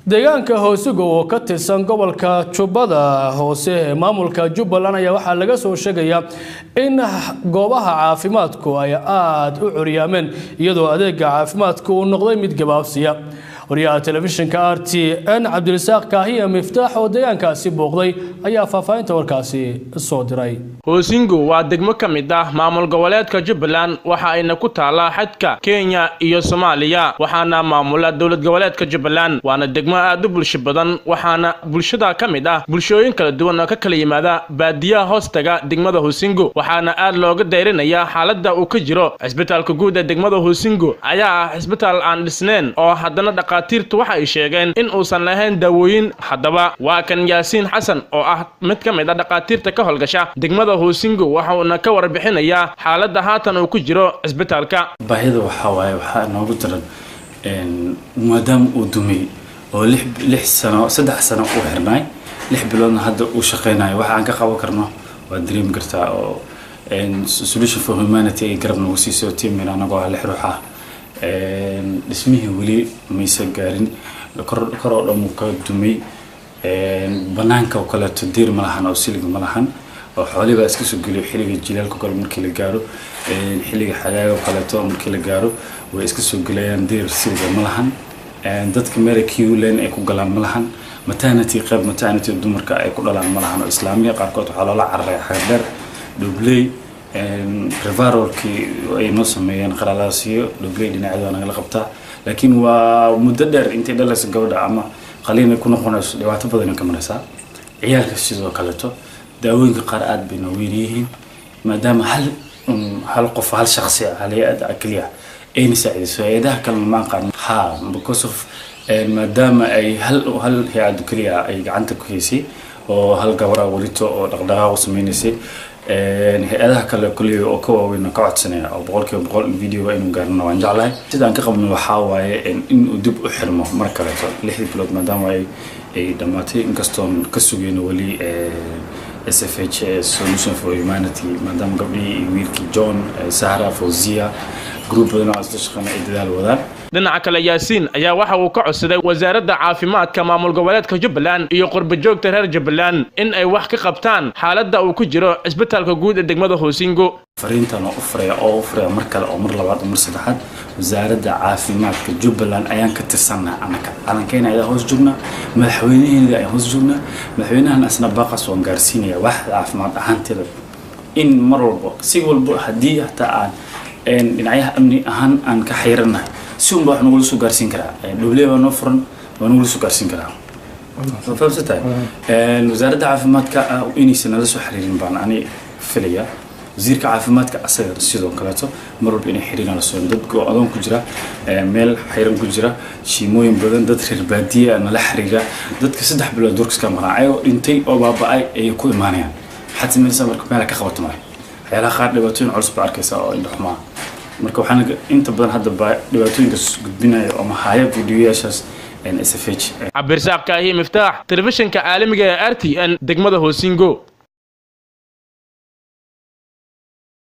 Deegaanka Hoosigo oo ka tirsan gobolka Jubbada Hoose ee maamulka Jubbaland ayaa waxaa laga soo sheegayaa in goobaha caafimaadku ay aada u curyaameen, iyadoo adeega caafimaadku uu noqday mid gabaabsiya. Wariyaha telefishinka RTN Cabdirasaaq Kaahiya Miftaax oo deegaankaasi booqday ayaa faahfaahinta warkaasi soo diray. Hoosingo waa degmo ka mid ah maamul goboleedka Jubbaland, waxa ayna ku taallaa xadka Kenya iyo Soomaaliya, waxaana maamula dowlad goboleedka Jubbaland. Waana degmo aad u bulsho badan, waxaana bulshada ka mid ah bulshooyin kala duwan oo ka kala yimaada baadiyaha hoostaga degmada Hoosingo, waxaana aad looga dayrinayaa xaaladda uu ka jiro cisbitaalka guud ee degmada Hoosingo. Ayaa ah cisbitaal aan dhisneyn oo haddana dhakhaatiirtu waxa ay sheegeen in uusan lahayn daawooyin. Haddaba waa kan Yaasiin Xasan oo ah mid ka mid ah dhakhaatiirta ka howlgasha degmada Hoosingo, waxauna ka warbixinayaa xaaladda haatan uu ku jiro cisbitaalka. Baahida waxaa waaye, waxaa noogu daran maadaama uu dumay oo 6 sano, 3 sano uu xirnaay, 6 biloodna hadda uu shaqeynayo. Waxa aan ka qaban karno waa dareemi kartaa oo Solution for Humanity ay garab nagu siiso team anagoo ah lix ruux ah. Dhismihii weli maysa gaarin, kor kor oo dhan uu ka dumay. Banaanka oo kaleeto diir ma lahan oo silig ma lahan oo xoolihii baa iska soo geliyo. Xilliga jilaalka kale markii la gaaro, xilliga xagaaga oo kaleeto markii la gaaro, way iska soo gelayaan. Diir siliga ma lahan, dadka meel queue line ay ku galaan ma lahan. Maternity, qayb maternity dumarka ay ku dhalaan ma lahan oo Islaamiya qaarkood waxaa loola cararay Xagardheer, Dhubley. Referral-kii ay noo sameeyeen qalalaasiyo Dhubley dhinacyada waa nagala qabtaa, laakiin waa muddo dheer intay dhalayso gabadha ama qaliin ay ku noqonayso, dhibaato badan ay ka maraysaa. Ciyaalka sidoo kaleeto daawooyinka qaar aad bay noogu yaryihiin, maadaama hal qof, hal shaqsi ah, hal hay-ad ah keliya ayna saacidayso. Hay-adaha kalena ma aqaan ha because of maadaama ay hal hay-ad keliya ay gacanta ku haysay oo hal gabara welito oo dhaqdhaqaaq u sameynaysay. Hay-adaha kale kulliy oo ka waaweyn ka codsanaya oo 100% in videoga inuu gaarno waan jeclahay. Sida aan ka qabno waxaa waaye in uu dib u xirmo mar kaleeto 6dii bilood maadaama ay dhammaatay, inkastoon ka sugayno weli SFH, Solution for Humanity, maadaama gabdhihii iyo wiilkii John, Sahra, Fawzia, group badan oo isla shaqeynaya ay dadaal wadaan. Dhinaca kale, Yaasiin ayaa waxa uu ka codsaday Wasaaradda Caafimaadka maamul goboleedka Jubbaland iyo qurba joogta reer Jubbaland in ay wax ka qabtaan xaaladda uu ku jiro cisbitaalka guud ee degmada Hoosingo. Fariintan oo u furaya oo u furaya mar kale oo mar labaad oo mar saddexaad, Wasaaradda Caafimaadka Jubbaland ayaan ka tirsannaha. Anaka calankeena ayaa hoos joognaa, madaxweynaheeda ayaan hoos joognaa. Madaxweynahan asna baaqaas waan gaarsiinaya. Waaxda caafimaad ahaanteeda in mar walbo, si walbo, haddii hataa aan dhinacyaha amni ahaan aan ka xayiranahay, si unba wax nagula soo gaarsiin karaa. Dhubley baa noo furan, waa nagula soo gaarsiin karaa. Fahamsantahay? Wasaaradda caafimaadka inaysan nala soo xiriirin baan ani filaya. Wasiirka caafimaadka asaga sidoo kaleeto mar walba inay xiriiraan la soo dad go-adoon ku jira, meel xayran ku jira, shiimooyin badan, dad reer baadiye ah nala xiriira. Dadka 3 bilood durkiska maqnaa ayagoo dhintay oo baaba-ay ayay ku imaanayaan. Maxaad samaynaysaa marka? Meel ka qabato male. Waxyaalaha qaar dhibaatooyin culus baa arkaysa oo indho xumaa. Marka waxaan inta badan hadda baa dhibaatooyinkaas gudbinaya oo mahaya videoyaashaas SFH. Cabdirasaaq Kaahiye Miftaax, telefishinka caalamiga ee RTN, degmada Hoosingo.